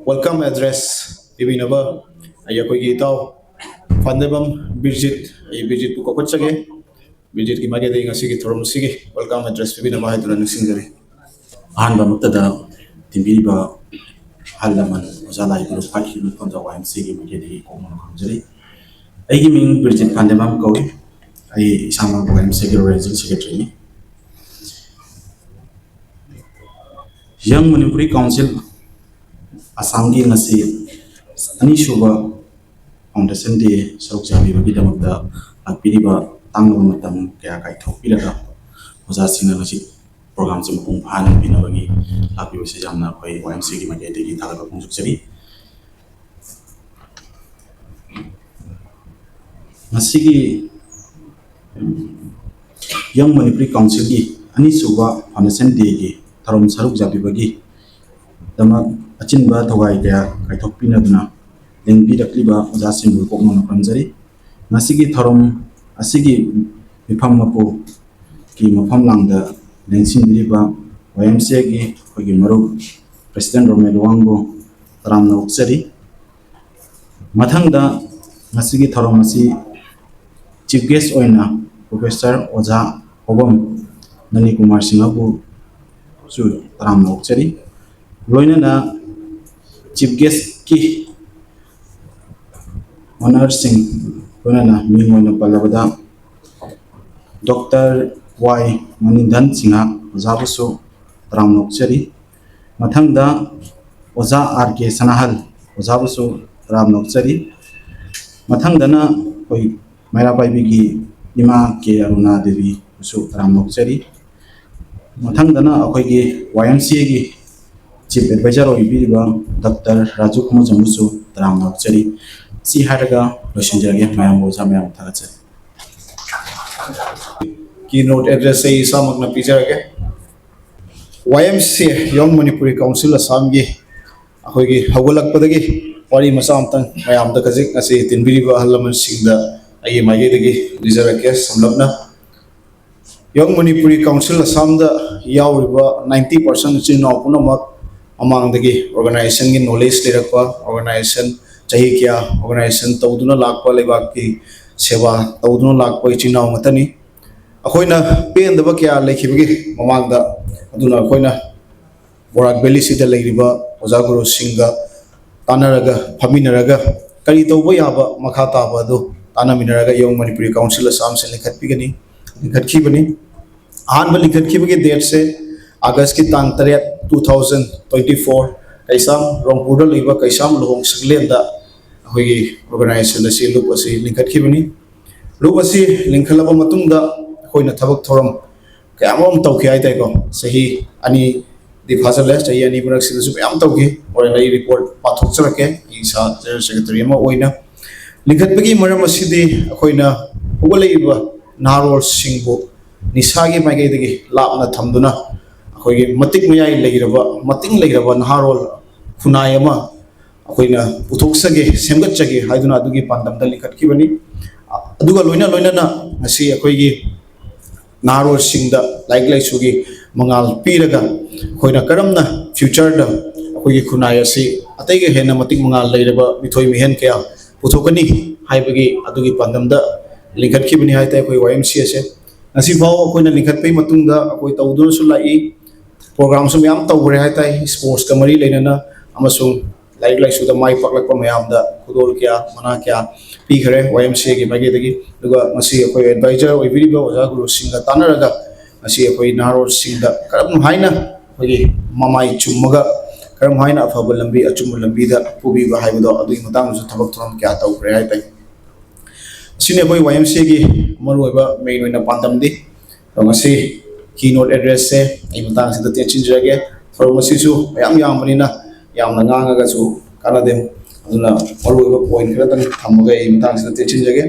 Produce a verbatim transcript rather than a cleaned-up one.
Welcome address ꯄꯤꯕꯤꯅꯕ ꯑꯩ ꯑꯩꯈꯣꯏꯒꯤ ꯏꯇꯥꯎ ꯄꯥꯟꯗꯦꯝꯕꯝ ꯕꯤꯔꯖꯤꯠ, ꯑꯩ ꯕꯤꯔꯖꯤꯠꯄꯨ ꯀꯧꯈꯠꯆꯒꯦ꯫ ꯕꯤꯔꯖꯤꯠꯀꯤ ꯃꯥꯏꯀꯩꯗꯒꯤ ꯉꯁꯤꯒꯤ ꯊꯧꯔꯝ ꯑꯁꯤꯒꯤ welcome address ꯄꯤꯕꯤꯅꯕ ꯍꯥꯏꯗꯨꯅ ꯅꯤꯡꯁꯤꯡꯖꯔꯤ꯫ ꯑꯍꯥꯟꯕꯃꯛꯇꯗ ꯇꯤꯟꯕꯤꯔꯤꯕ ꯑꯍꯜ ꯂꯃꯟ, ꯑꯣꯖꯥ ꯂꯥꯏ ꯒ꯭ꯔꯨꯞ ꯐꯥꯏꯚꯀꯤ ꯃꯤꯐꯝꯗ ꯋꯥꯏ ꯑꯦꯝ ꯁꯤꯒꯤ ꯃꯥꯏꯀꯩꯗꯒꯤ ꯀꯣꯛ ꯃꯅꯥ ꯈꯨꯔꯨꯝꯖꯔꯤ꯫ ꯑꯩꯒꯤ ꯃꯤꯡ ꯕꯤꯔꯖꯤꯠ ꯄꯥꯟꯗꯦꯝꯕꯝ ꯀꯧꯏ꯫ ꯑꯩ ꯏꯁꯥꯃꯛ ꯋꯥꯏ ꯑꯦꯝ ꯁꯤꯒꯤ ꯑꯣꯔꯒꯅꯥꯏꯖꯤꯡ ꯁꯦꯀ꯭ꯔꯦꯇꯔꯤꯅꯤ꯫ ꯌꯪ ꯃꯅꯤꯄꯨꯔꯤ ꯀꯥꯎꯟꯁꯤꯜ ꯑꯁꯥꯝꯒꯤ ꯉꯁꯤ ꯑꯅꯤꯁꯨꯕ ꯐꯥꯎꯟꯗꯦꯁꯟ ꯗꯦ ꯁꯔꯨꯛ ꯌꯥꯕꯤꯕꯒꯤꯗꯃꯛꯇ ꯂꯥꯛꯄꯤꯔꯤꯕ ꯇꯥꯡꯂꯕ ꯃꯇꯝ ꯀꯌꯥ ꯀꯥꯏꯊꯣꯛꯄꯤꯔꯒ ꯑꯣꯖꯥꯁꯤꯡꯅ ꯉꯁꯤ ꯄ꯭ꯔꯣꯒ꯭ꯔꯥꯝꯁꯦ ꯃꯄꯨꯡ ꯐꯥꯍꯟꯕꯤꯅꯕꯒꯤ ꯂꯥꯛꯄꯤꯕꯁꯦ ꯌꯥꯝꯅ ꯑꯩꯈꯣꯏ ꯋꯥꯏ ꯑꯦꯝ ꯁꯤꯒꯤ ꯃꯥꯏꯀꯩꯗꯒꯤ ꯊꯥꯒꯠꯄ ꯐꯣꯡꯗꯣꯛꯆꯔꯤ꯫ ꯉꯁꯤꯒꯤ ꯌꯪ ꯃꯅꯤꯄꯨꯔꯤ ꯀꯥꯎꯟꯁꯤꯜꯒꯤ ꯑꯅꯤꯁꯨꯕ ꯐꯥꯎꯟꯗꯦꯁꯟ ꯗꯦꯒꯤ ꯊꯧꯔꯝ ꯁꯔꯨꯛ ꯌꯥꯕꯤꯕꯒꯤꯗꯃꯛ ꯑꯆꯤꯟꯕ ꯊꯧꯒꯥꯏ ꯀꯌꯥ ꯀꯥꯏꯊꯣꯛꯄꯤꯅꯗꯨꯅ ꯂꯦꯡꯕꯤꯔꯛꯂꯤꯕ ꯑꯣꯖꯥꯁꯤꯡꯕꯨ ꯀꯣꯛ ꯃꯅꯥ ꯈꯨꯔꯨꯝꯖꯔꯤ꯫ ꯉꯁꯤꯒꯤ ꯊꯧꯔꯝ ꯑꯁꯤꯒꯤ ꯃꯤꯐꯝ ꯃꯄꯨꯒꯤ ꯃꯐꯝ ꯂꯥꯡꯗ ꯂꯦꯡꯁꯤꯟꯕꯤꯔꯤꯕ ꯋꯥꯏ ꯑꯦꯝ ꯁꯤ ꯑꯦꯒꯤ ꯑꯩꯈꯣꯏꯒꯤ ꯃꯔꯨꯞ ꯄ꯭ꯔꯦꯁꯤꯗꯦꯟ ꯔꯣꯃꯦ ꯂꯨꯋꯥꯡꯕꯨ ꯇꯔꯥꯝꯅ ꯑꯣꯛꯆꯔꯤ꯫ ꯃꯊꯪꯗ ꯉꯁꯤꯒꯤ ꯊꯧꯔꯝ ꯑꯁꯤ ꯆꯤꯐ ꯒꯦꯁ ꯑꯣꯏꯅ ꯄ꯭ꯔꯣꯐꯦꯁꯔ ꯑꯣꯖꯥ ꯄꯣꯕꯝ ꯅꯅꯤ ꯀꯨꯃꯥꯔ ꯁꯤꯡꯍꯕꯨꯁꯨ ꯇꯔꯥꯝꯅ ꯑꯣꯛꯆꯔꯤ꯫ ꯂꯣꯏꯅꯅ ꯆꯤꯐ ꯒꯦꯁꯀꯤ ꯑꯣꯅꯔꯁꯤꯡ ꯂꯣꯏꯅꯅ ꯃꯤꯡ ꯑꯣꯏꯅ ꯄꯜꯂꯕꯗ ꯗꯣꯛꯇꯔ ꯋꯥꯏ ꯃꯅꯤꯟꯗꯟ ꯁꯤꯡꯍ ꯑꯣꯖꯥꯕꯨꯁꯨ ꯇꯔꯥꯝꯅ ꯑꯣꯛꯆꯔꯤ꯫ ꯃꯊꯪꯗ ꯑꯣꯖꯥ ꯑꯥꯔ ꯀꯦ ꯁꯅꯥꯍꯜ ꯑꯣꯖꯥꯕꯨꯁꯨ ꯇꯔꯥꯝꯅ ꯑꯣꯛꯆꯔꯤ꯫ ꯃꯊꯪꯗꯅ ꯑꯩꯈꯣꯏ ꯃꯩꯔꯥ ꯄꯥꯏꯕꯤꯒꯤ ꯏꯃꯥ ꯀꯦ ꯑꯔꯨꯅꯥ ꯗꯦꯕꯤꯕꯨꯁꯨ ꯇꯔꯥꯝꯅ ꯑꯣꯛꯆꯔꯤ꯫ ꯃꯊꯪꯗꯅ ꯑꯩꯈꯣꯏꯒꯤ ꯋꯥꯏ ꯑꯦꯝ ꯁꯤ ꯑꯦꯒꯤ ꯆꯤꯐ ꯑꯦꯗꯚꯥꯏꯖꯔ ꯑꯣꯏꯕꯤꯔꯤꯕ ꯗꯣꯛꯇꯔ ꯔꯥꯖꯨ ꯈꯨꯃꯟꯖꯝꯕꯨꯁꯨ ꯇꯔꯥꯝꯅ ꯑꯣꯛꯆꯔꯤ꯫ ꯁꯤ ꯍꯥꯏꯔꯒ ꯂꯣꯏꯁꯤꯟꯖꯔꯒꯦ꯫ ꯃꯌꯥꯝꯕꯨ ꯑꯣꯖꯥ ꯃꯌꯥꯝꯕꯨ ꯊꯥꯒꯠꯆꯔꯤ꯫ Keynote address ꯑꯩ ꯏꯁꯥꯃꯛꯅ ꯄꯤꯖꯔꯒꯦ꯫ ꯋꯥꯏ ꯑꯦꯝ ꯁꯤ ꯑꯦ, ꯌꯪ ꯃꯅꯤꯄꯨꯔꯤ ꯀꯥꯎꯟꯁꯤꯜ ꯑꯁꯥꯝꯒꯤ ꯑꯩꯈꯣꯏꯒꯤ ꯍꯧꯒꯠꯂꯛꯄꯗꯒꯤ ꯋꯥꯔꯤ ꯃꯆꯥ ꯑꯃꯇꯪ ꯃꯌꯥꯝꯗ ꯈꯖꯤꯛ ꯉꯁꯤ ꯇꯤꯟꯕꯤꯔꯤꯕ ꯑꯍꯜ ꯂꯃꯟꯁꯤꯡꯗ ꯑꯩꯒꯤ ꯃꯥꯏꯀꯩꯗꯒꯤ ꯂꯤꯖꯔꯛꯀꯦ ꯁꯝꯂꯞꯅ꯫ ꯌꯪ ꯃꯅꯤꯄꯨꯔꯤ ꯀꯥꯎꯟꯁꯤꯜ ꯑꯁꯥꯝꯗ ꯌꯥꯎꯔꯤꯕ ninety percent ꯏꯆꯤꯟ ꯏꯅꯥꯎ ꯄꯨꯝꯅꯃꯛ ꯃꯃꯥꯡꯗꯒꯤ ꯑꯣꯔꯒꯅꯥꯏꯖꯦꯁꯟꯒꯤ ꯅꯣꯂꯦꯖ ꯂꯩꯔꯛꯄ, ꯑꯣꯔꯒꯅꯥꯏꯖꯦꯁꯟ ꯆꯍꯤ ꯀꯌꯥ ꯑꯣꯔꯒꯅꯥꯏꯖꯦꯁꯟ ꯇꯧꯗꯨꯅ ꯂꯥꯛꯄ, ꯂꯩꯕꯥꯛꯀꯤ ꯁꯦꯕꯥ ꯇꯧꯗꯨꯅ ꯂꯥꯛꯄ ꯏꯆꯤꯟ ꯏꯅꯥꯎ ꯉꯥꯛꯇꯅꯤ꯫ ꯑꯩꯈꯣꯏꯅ ꯄꯦꯟꯗꯕ ꯀꯌꯥ ꯂꯩꯈꯤꯕꯒꯤ ꯃꯃꯥꯡꯗ, ꯑꯗꯨꯅ ꯑꯩꯈꯣꯏꯅ ꯕꯣꯔꯥꯛ ꯚꯦꯂꯤꯁꯤꯗ ꯂꯩꯔꯤꯕ ꯑꯣꯖꯥ ꯒꯨꯔꯨꯁꯤꯡꯒ ꯇꯥꯟꯅꯔꯒ, ꯐꯝꯃꯤꯟꯅꯔꯒ, ꯀꯔꯤ ꯇꯧꯕ ꯌꯥꯕ ꯃꯈꯥ ꯇꯥꯕ ꯑꯗꯨ ꯇꯥꯟꯅꯃꯤꯟꯅꯔꯒ Young Manipuri Council Assam ꯁꯦ ꯂꯤꯡꯈꯠꯄꯤꯒꯅꯤ, ꯂꯤꯡꯈꯠꯈꯤꯕꯅꯤ꯫ ꯑꯍꯥꯟꯕ ꯂꯤꯡꯈꯠꯈꯤꯕꯒꯤ ꯗꯦꯠꯁꯦ ꯑꯥꯒꯁꯀꯤ ꯇꯥꯡ ꯇꯔꯦꯠ, two thousand twenty four, ꯀꯩꯁꯥꯝ, ꯔꯣꯡꯄꯨꯔꯗ ꯂꯩꯕ ꯀꯩꯁꯥꯝ ꯂꯨꯍꯣꯡ ꯁꯪꯂꯦꯟꯗ ꯑꯩꯈꯣꯏꯒꯤ ꯑꯣꯔꯒꯅꯥꯏꯖꯦꯁꯟ ꯑꯁꯤ, ꯂꯨꯞ ꯑꯁꯤ ꯂꯤꯡꯈꯠꯈꯤꯕꯅꯤ꯫ ꯂꯨꯞ ꯑꯁꯤ ꯂꯤꯡꯈꯠꯂꯕ ꯃꯇꯨꯡꯗ ꯑꯩꯈꯣꯏꯅ ꯊꯕꯛ ꯊꯧꯔꯝ ꯀꯌꯥ ꯑꯃ ꯇꯧꯈꯤ ꯍꯥꯏꯇꯥꯔꯦꯀꯣ꯫ ꯆꯍꯤ ꯑꯅꯤꯗꯤ ꯐꯥꯖꯤꯜꯂꯦ, ꯆꯍꯤ ꯑꯅꯤ ꯃꯔꯛꯁꯤꯗꯁꯨ ꯃꯌꯥꯝ ꯇꯧꯈꯤ꯫ ꯍꯣꯔꯦꯟ ꯑꯩ ꯔꯤꯄꯣꯔꯠ ꯄꯥꯊꯣꯛꯆꯔꯛꯀꯦ, ꯑꯩ ꯏꯁꯥ ꯖꯦꯅꯔꯦꯜ ꯁꯦꯀ꯭ꯔꯦꯇꯔꯤ ꯑꯃ ꯑꯣꯏꯅ꯫ ꯂꯤꯡꯈꯠꯄꯒꯤ ꯃꯔꯝ ꯑꯁꯤꯗꯤ ꯑꯩꯈꯣꯏꯅ ꯍꯧꯒꯠꯂꯛꯏꯕ ꯅꯍꯥꯔꯣꯜꯁꯤꯡꯕꯨ ꯅꯤꯁꯥꯒꯤ ꯃꯥꯏꯀꯩꯗꯒꯤ ꯂꯥꯞꯅ ꯊꯝꯗꯨꯅ, ꯑꯩꯈꯣꯏꯒꯤ ꯃꯇꯤꯛ ꯃꯌꯥꯏ ꯂꯩꯔꯕ, ꯃꯇꯤꯡ ꯂꯩꯔꯕ ꯅꯍꯥꯔꯣꯜ ꯈꯨꯟꯅꯥꯏ ꯑꯃ ꯑꯩꯈꯣꯏꯅ ꯄꯨꯊꯣꯛꯆꯒꯦ, ꯁꯦꯝꯒꯠꯆꯒꯦ ꯍꯥꯏꯗꯨꯅ ꯑꯗꯨꯒꯤ ꯄꯥꯟꯗꯝꯗ ꯂꯤꯡꯈꯠꯈꯤꯕꯅꯤ꯫ ꯑꯗꯨꯒ ꯂꯣꯏꯅ ꯂꯣꯏꯅꯅ ꯉꯁꯤ ꯑꯩꯈꯣꯏꯒꯤ ꯅꯍꯥꯔꯣꯜꯁꯤꯡꯗ ꯂꯥꯏꯔꯤꯛ ꯂꯥꯏꯁꯨꯒꯤ ꯃꯉꯥꯜ ꯄꯤꯔꯒ, ꯑꯩꯈꯣꯏꯅ ꯀꯔꯝꯅ ꯐ꯭ꯌꯨꯆꯔꯗ ꯑꯩꯈꯣꯏꯒꯤ ꯈꯨꯟꯅꯥꯏ ꯑꯁꯤ ꯑꯇꯩꯒ ꯍꯦꯟꯅ ꯃꯇꯤꯛ ꯃꯉꯥꯜ ꯂꯩꯔꯕ ꯃꯤꯊꯣꯏ ꯃꯤꯍꯦꯟ ꯀꯌꯥ ꯄꯨꯊꯣꯛꯀꯅꯤ ꯍꯥꯏꯕꯒꯤ ꯑꯗꯨꯒꯤ ꯄꯥꯟꯗꯝꯗ ꯂꯤꯡꯈꯠꯈꯤꯕꯅꯤ ꯍꯥꯏ ꯇꯥꯏ ꯑꯩꯈꯣꯏ ꯋꯥꯏ ꯑꯦꯝ ꯁꯤ ꯑꯦꯁꯦ꯫ ꯉꯁꯤꯐꯥꯎ ꯑꯩꯈꯣꯏꯅ ꯂꯤꯡꯈꯠꯄꯒꯤ ꯃꯇꯨꯡꯗ ꯑꯩꯈꯣꯏ ꯇꯧꯗꯨꯅꯁꯨ ꯂꯥꯛꯏ, ꯄ꯭ꯔꯣꯒ꯭ꯔꯥꯝꯁꯨ ꯃꯌꯥꯝ ꯇꯧꯈ꯭ꯔꯦ ꯍꯥꯏ ꯇꯥꯏ, ꯏꯁꯄꯣꯔꯠꯁꯀ ꯃꯔꯤ ꯂꯩꯅꯅ ꯑꯃꯁꯨꯡ ꯂꯥꯏꯔꯤꯛ ꯂꯥꯏꯁꯨꯗ ꯃꯥꯏ ꯄꯥꯛꯂꯛꯄ ꯃꯌꯥꯝꯗ ꯈꯨꯗꯣꯜ ꯀꯌꯥ, ꯃꯅꯥ ꯀꯌꯥ ꯄꯤꯈ꯭ꯔꯦ ꯋꯥꯏ ꯑꯦꯝ ꯁꯤ ꯑꯦꯒꯤ ꯃꯥꯏꯀꯩꯗꯒꯤ꯫ ꯑꯗꯨꯒ ꯉꯁꯤ ꯑꯩꯈꯣꯏ ꯑꯦꯗꯚꯥꯏꯖꯔ ꯑꯣꯏꯕꯤꯔꯤꯕ ꯑꯣꯖꯥ ꯒꯨꯔꯨꯁꯤꯡꯒ ꯇꯥꯟꯅꯔꯒ ꯉꯁꯤ ꯑꯩꯈꯣꯏ ꯅꯍꯥꯔꯣꯜꯁꯤꯡꯗ ꯀꯔꯝ ꯍꯥꯏꯅ ꯑꯩꯈꯣꯏꯒꯤ ꯃꯃꯥꯏ ꯆꯨꯝꯃꯒ ꯀꯔꯝ ꯍꯥꯏꯅ ꯑꯐꯕ ꯂꯝꯕꯤ, ꯑꯆꯨꯝꯕ ꯂꯝꯕꯤꯗ ꯄꯨꯕꯤꯕ ꯍꯥꯏꯕꯗꯣ, ꯑꯗꯨꯒꯤ ꯃꯇꯥꯡꯗꯁꯨ ꯊꯕꯛ ꯊꯧꯔꯝ ꯀꯌꯥ ꯇꯧꯈ꯭ꯔꯦ ꯍꯥꯏ ꯇꯥꯏ꯫ ꯑꯁꯤꯅꯤ ꯑꯩꯈꯣꯏ ꯋꯥꯏ ꯑꯦꯝ ꯁꯤ ꯑꯦꯒꯤ ꯃꯔꯨꯑꯣꯏꯕ ꯃꯦꯟ ꯑꯣꯏꯅ ꯄꯥꯟꯗꯝꯗꯤ꯫ ꯑꯗꯣ ꯉꯁꯤ ꯀꯤ ꯅꯣꯠ ꯑꯦꯗ꯭ꯔꯦꯁꯁꯦ ꯑꯩ ꯃꯇꯥꯡꯁꯤꯗ ꯇꯦꯟꯁꯤꯟꯖꯔꯒꯦ꯫ ꯊꯧꯔꯝ ꯑꯁꯤꯁꯨ ꯃꯌꯥꯝ ꯌꯥꯝꯕꯅꯤꯅ ꯌꯥꯝꯅ ꯉꯥꯡꯉꯒꯁꯨ ꯀꯥꯟꯅꯗꯦ, ꯑꯗꯨꯅ ꯃꯔꯨꯑꯣꯏꯕ ꯄꯣꯏꯟ ꯈꯔꯇꯪ ꯊꯝꯃꯒ ꯑꯩ ꯃꯇꯥꯡꯁꯤꯗ ꯇꯦꯟꯁꯤꯟꯖꯒꯦ꯫